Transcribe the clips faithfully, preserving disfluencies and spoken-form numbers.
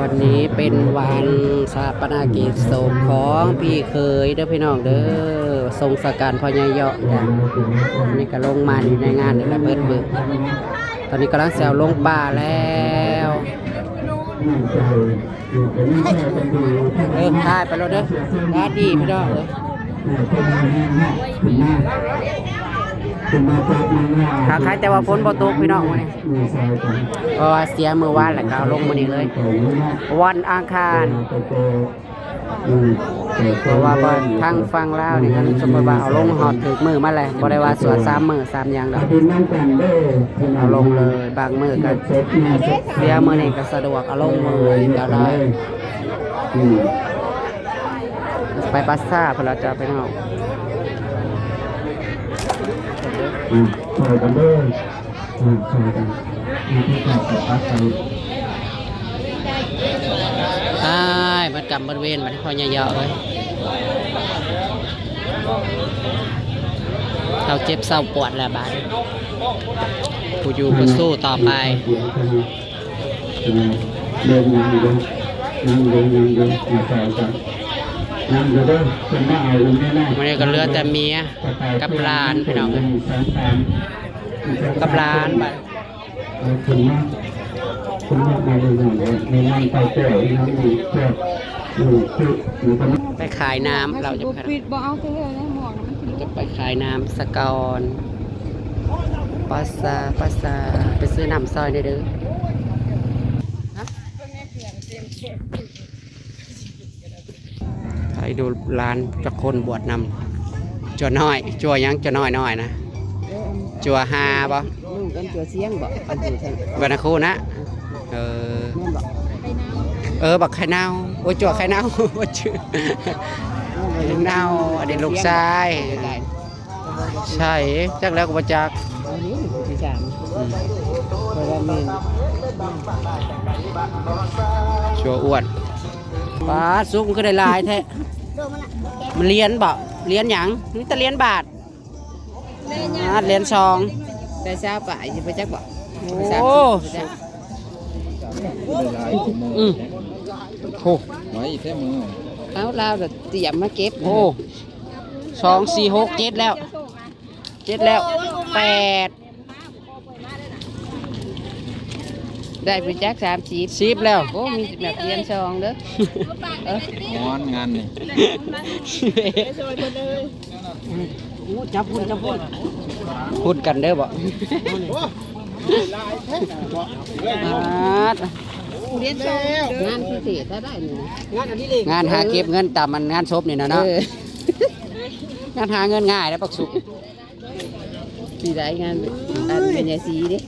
วันนี้เป็นวันชาปนกิจศพของพี่เขยเด้อพี่น้องเด้อ ทรงสการพ่อใหญ่เยาะจ้ะ นี่ก็ลงมาอยู่ในงานนี่แหละเบิดเบิด ตอนนี้กำลังแซวลงป่าแล้ว เออถ่ายไปแล้วเด้อ สวัสดีพี่น้องเอ้ย หากใครแต่ว่าฝนบ่ตกพี่น้องมื้อนี้ เพราะว่าเสียมื้อวานแล้วก็เอาลงมื้อนี้เลย วันอังคาร เพราะว่าบ่ ทางฝั่งลาวนี่คันสมมุติว่าเอาลงฮอดถืกมื้อมาแล้ว บ่ได้ว่าสัวสามมื้อสามหยังดอก เอาลงเลย บางมื้อก็เสียมื้อนี้ก็สะดวก เอาลงมื้อนี้ก็ได้ ไปปาซ่าพุ้นละจ้ะพี่น้อง อืม ช่วยกันเด้อ อืม ช่วยกัน อืม ที่จะไปพักกัน ตาย บัดกรรมบัดเวรบัดนี้พ่อใหญ่เยาะเอ้ย เฮาเจ็บเซาปวดแล้วบาดนี้ ผู้อยู่ผู้สู้ต่อไป เดี๋ยวจะมี เออ เดินนั่งลง นั่งลง นั่งลง มาใส่กัน นั่งลงเด้อ เพิ่นมาเอาอยู่แน่ๆ มื้อนี้ก็เหลือแต่เมียกับหลานพี่น้อง หนึ่ง สอง สาม กับหลานบัด เอาขึ้นมา ขึ้นมา มาเลย นั่งเลย ในนั่งไปแก้ว นั่งอยู่แก้ว อยู่ที่ อยู่ตรงนั้น ไปขายน้ำ เราจะ มันสิบ่ปิด บ่เอาเทื่อนะ หมวกมันสิ จะไปขายน้ำสะก่อน ปาซ่า ปาซ่า ไปซื้อน้ำซอยเด้อเด้อ ไปดูหลานจักคนบวชนำ จั่วน้อย จั่วหยัง จั่วน้อยน้อยนะ เออ จั่วฮาบ่ ลูกกันจั่วเสียงบ่ อันอยู่ทาง บ้านนาคูนะ เออ แม่นบ่ เออ บักไข่เน่า โอ้ย จั่วไข่เน่า บ่ชื่อ ไข่เน่า อันนี้ลูกชาย ใช่ จักแล้วก็บ่จัก อันนี้ที่สาม อืม เพราะว่าแม่น จั่วอ้วน ปาด สุกมันก็ได้หลายแท้ มันเหรียญบ่ เหรียญหยัง มีแต่เหรียญบาท ปาด เหรียญซอง ได้ซาวปลาย สิไปจักบ่ โอ้ ไปสามสิบ อืม โอ้ ไว้แค่มือ เอาลาวเตรียมมาเก็บ โอ้ สอง สี่ หก เจ็ด แล้ว เจ็ด แล้ว แปด ได้ไปจัก สามสิบ สิบ แล้ว โอ้ มีแบบเหรียญซองเด้อ เออ ฮ้อนงานนี่ โอ้ จับหุ้น จับหุ้น หุ้นกันเด้อบ่ ปาด เหรียญซอง งานพิเศษถ้าได้นี่นะ งานอดิเรก งานหาเก็บเงินตามมันงานศพนี่นะเนาะ เออ งานหาเงินง่ายแล้วปักสุก สิได้งานอันเป็นยาซีเด้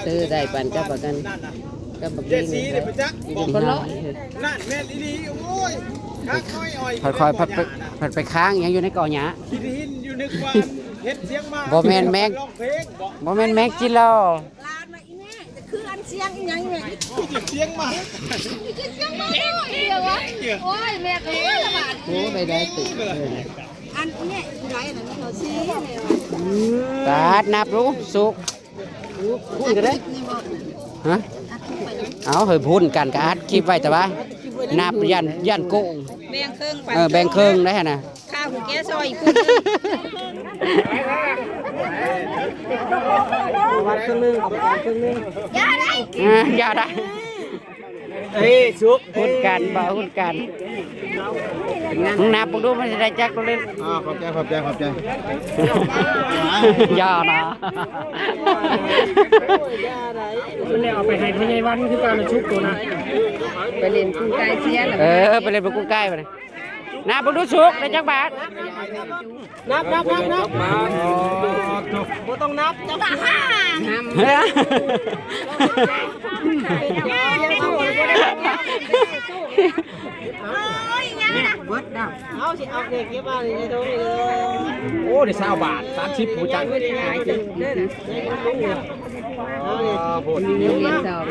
เออ ได้ปันกับประกัน กับประกัน ยาซีเด้อไปจัก อยู่คนละ นั่นแม่นอีหลี โอ้ย คักน้อยอ่อย ค่อยๆ พัดไป พัดไปค้างยังอยู่ในกอหญ้า กินหินอยู่นึกว่าเฮ็ดเสียงมา บ่แม่นแมง ร้องเพลงบ่ บ่แม่นแมงจิโล ลานมาอีแม่ คืออันเสียงอีหยังอีแม่ เสียงมา คือเสียงมาเนาะ เดี๋ยววะ โอ้ย แม่ก็โอ้ยละบาด โอ้ ได้ได้ติ อันนี้ผู้ใดน่ะ มีเขาซีแม่ว่ะ ปาด นับรู้สุก พูดกันได้ นี่บ่ ฮะ เอาเฮ้ยพูดกันก็อัดคลิปไว้แต่ว่า นับย่าน ย่านโกง แบ่งครึ่งไป เออ แบ่งครึ่งได้หั่นนะ ข้าวแกซอยอีกครึ่งหนึ่ง วัดครึ่งหนึ่ง เอาไปก่อนครึ่งหนึ่ง อย่าได้ อ่า อย่าได้ เอ้ย สุก หุ้นกันบ่ หุ้นกัน มึงนับมึงดูมันสิได้จักตัวเล่น อ่า ขอบใจ ขอบใจ ขอบใจ อย่านะ มันได้เอาไปให้พ่อใหญ่วันคือการชุกตัวนะ ไปเล่นกุ้งไก่เสียแล้ว เออ ไปเล่นเป็นกุ้งไก่ไปเลย นับมึงดูสุกได้จักบาท นับ นับ นับ นับ บ่ต้องนับ จักบาท เฮ้ย เบิดดาว เอาสิ เอาเด็กเก็บมาเลย โอ้ ได้ซาวบาท สามสิบ ผู้จัง เอาเลย โอ้โห เหรียญสอง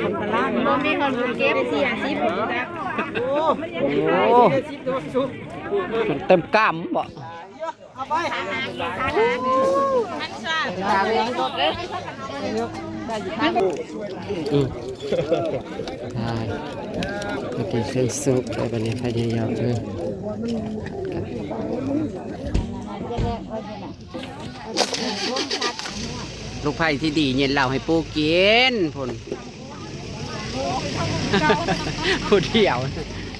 บ่มีคนเก็บ สี่สิบ โอ้โห เต็มกำบ่ เอาไป อืม ไป มากินเครื่องซุปเลยบัดนี้ พญายอดเอ้ย ลูกไผ่ที่ดีเย็นเหล้าให้ปู่กินพุ้น ผู้เดียว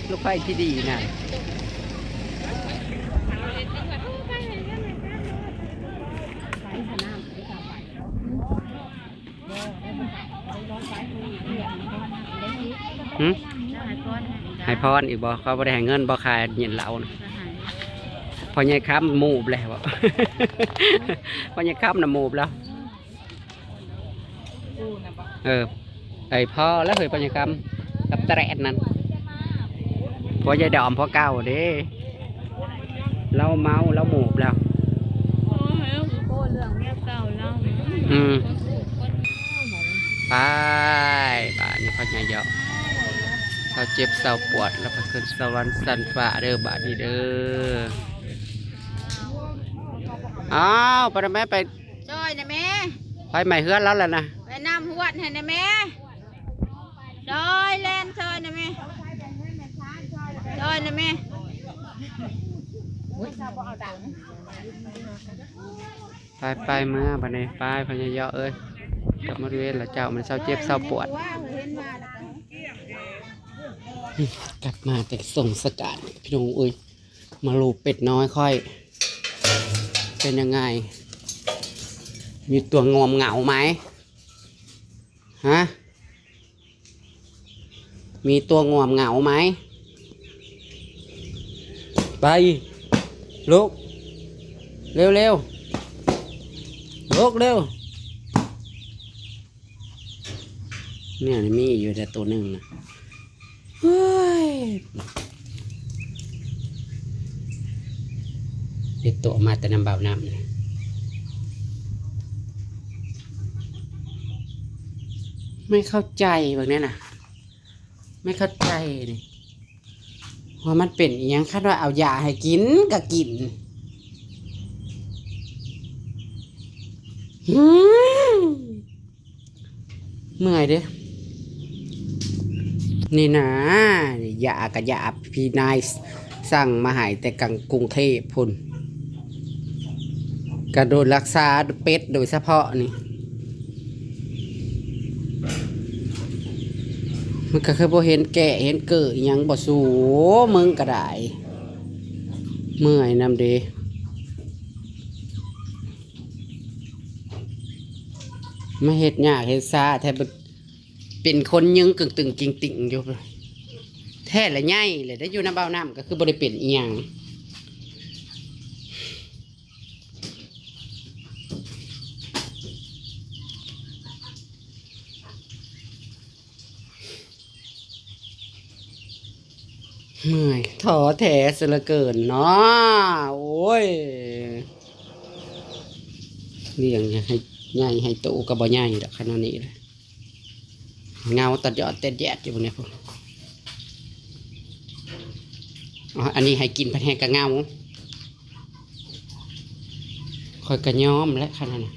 ลูกไผ่ที่ดีน่ะ หึ ให้พรอีกบ่ เขาบ่ได้ให้เงินบ่ ค่าเย็นเหล้าน่ะ พ่อใหญ่คำหมูบแล้วบ่ พ่อใหญ่คำน่ะหมูบแล้ว เออ ไอ้พ่อแล้วเฮ้ย พ่อใหญ่คำกับแตรดนั่น พ่อใหญ่ดอมพ่อเก่าเด้ เราเมา เราหมูบแล้ว โอ้ย โอ้เรื่องเมียเก่าเรา อืม ไป บาดนี้พญายอด เซาเจ็บเซาปวด แล้วไปขึ้นสวรรค์ชั้นฟ้าเด้อบาดนี้เด้อ อ้าว ไปนะแม่ ไป ซอยนะแม่ ไฟไหม้เฮือนแล้วล่ะนะ ไปน้ำหวดให้นะแม่ ซอยแลนซอยนะแม่ ซอยนะแม่ ไป ไป เมือบัดนี้ ไป พญายอดเอ้ย กลับมาเวรแล้วเจ้า มันเซาเจ็บเซาปวด กลับมาแต่ส่งสการ พี่น้องเอ้ย มาลูบเป็ดน้อยค่อย เป็นยังไง มีตัวงอมเหงาไหม ฮะ มีตัวง่วงเหงาไหม ไป ลุก เร็วเร็ว ลุกเร็ว เนี่ยมีอยู่แต่ตัวหนึ่งนะ เฮ้ย เด็กตัวมาแต่น้ำเบาน้ำนะ ไม่เข้าใจแบบนี้นะ ไม่เข้าใจนี่ ว่ามันเป็นอิหยัง คันว่าเอายาให้กินก็กิน หืม เมื่อยเด้ นี่นะ ยากะยาพี่นายสั่งมาให้แต่กังกรุงเทพฯพุ้น กะโดยรักษาเป็ดโดยเฉพาะนี่ มันก็คือบ่เห็นแก่เห็นเกิดอิหยังบ่สู มึงก็ได้ เมื่อยนำเด้ มาเฮ็ดยากเฮ็ดซาแท้ เป็นคนยึงกึ่งตึงกิงติ่งอยู่ แท้ละใหญ่เลย ได้อยู่นำเบาน้ำก็คือบ่ได้เป็นอิหยัง เมื่อยท้อแท้เสียเหลือเกินเนาะ โอ้ย เลี้ยงให้ใหญ่ให้โตก็บ่ใหญ่ดอกขนาดนี้เลย เงาตัดยอดแตดแยดอยู่บนนี้พุ้น อ๋อ อันนี้ให้กินพันแฮงกะเงา ข้อยกะยอมและขนาดนั้น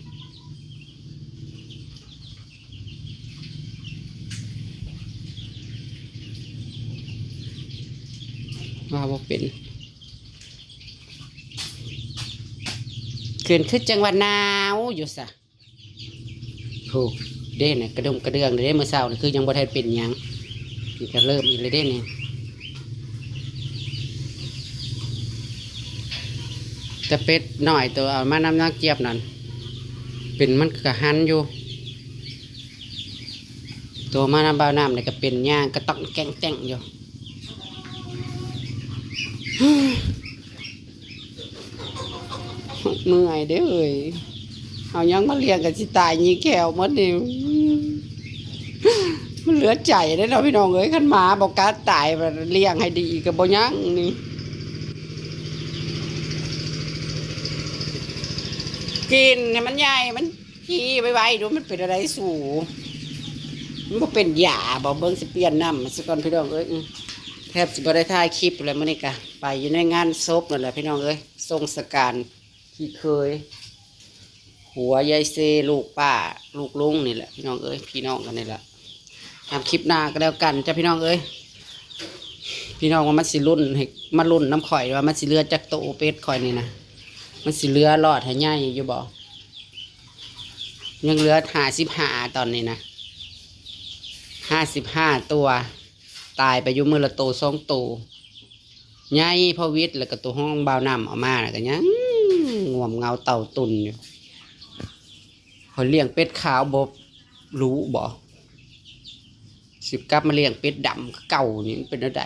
ว่าบ่เป็น ขึ้นคือจังหวัดหนาวอยู่ซะ โห เด้น่ะ กระดุมกระเดื่องเด้ มื้อเช้านี่คือยังบ่ทันเป็นหยัง นี่ก็เริ่มอีกแล้วเด้นี่ แต่เป็ดน้อยตัวเอามานำนางเจี๊ยบนั่น เป็นมันก็หันอยู่ ตัวมานำบ่าวน้ำนี่ก็เป็นย่างกระต้องแกงแต้งอยู่ เมื่อยเด้อเอ้ย เอาหยังมาเลี้ยงกันสิตายหยิกแข้วหมดนี่ มันเหลือใจเด้อเนาะพี่น้องเอ้ย คันหมาบ่กัดตาย เลี้ยงให้ดีก็บ่ยังนี่ กินให้มันใหญ่ มันขี้ไวๆ ดูมันเป็นอะไรสู มันบ่เป็นยาบ่ เบิ่งสิเปลี่ยนน้ำมันซะก่อนพี่น้องเอ้ย อืม แทบสิบ่ได้ถ่ายคลิปแล้วมื้อนี้กะ ไปอยู่ในงานศพนั่นแหละพี่น้องเอ้ย ส่งสการพี่เขย ผัวยายเซ ลูกป้า ลูกลุงนี่แหละพี่น้องเอ้ย พี่น้องกันนี่แหละ ตามคลิปหน้าก็แล้วกันจ้ะพี่น้องเอ้ย พี่น้องว่ามันสิรุ่นให้มารุ่นน้ำข่อยว่ามันสิเหลือจักโต เป็ดข่อยนี่นะ มันสิเหลือรอดให้ใหญ่อยู่บ่ ยังเหลือห้าสิบห้าตอนนี้นะ ห้าสิบห้าตัว ตายไปอยู่มื้อละโตสองโต ใหญ่พอวิทย์แล้วก็ตัวห้องบ่าวน้ำเอามาแล้วก็ยังงวมเงาเต่าตุ่นอยู่ ข่อยเลี้ยงเป็ดขาวบ่รู้บ่ สิกลับมาเลี้ยงเป็ดดำคือเก่านี่มันเป็นแนวใด